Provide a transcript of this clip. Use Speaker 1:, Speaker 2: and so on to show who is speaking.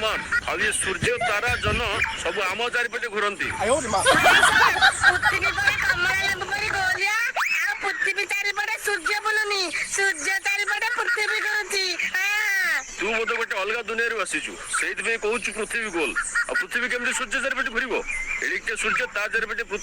Speaker 1: ସମାନ। ଆଉ ଇଏ ସୂର୍ଯ୍ୟ, ତାରା, ଜହ୍ନ ସବୁ ଆମ ଚାରିପଟେ ଘୁରନ୍ତି।
Speaker 2: ନାଇଁ ସାର୍, ପୃଥିବୀ ପରା କମଳା ଲେମ୍ବୁ ପରି ଗୋଲିଆ। ଆଉ ପୃଥିବୀ ଚାରିପଟେ ସୂର୍ଯ୍ୟ ବୁଲୁନି, ସୂର୍ଯ୍ୟ ଚାରିପଟେ ପୃଥିବୀ ଘୁରୁଛି, ହଁ।
Speaker 1: ତୁ ବୋଧେ ଗୋଟେ ଅଲଗା ଦୁନିଆରୁ ଆସିଛୁ, ସେଇଥିପାଇଁ କହୁଛୁ ପୃଥିବୀ ଗୋଲ। ଆଉ ପୃଥିବୀ କେମିତି ସୂର୍ଯ୍ୟ ଚାରିପଟେ ଘୁରିବ? ଏଡ଼ିକଟେ ସୂର୍ଯ୍ୟ, ତା ଚାରିପଟେ ପୃଥିବୀ।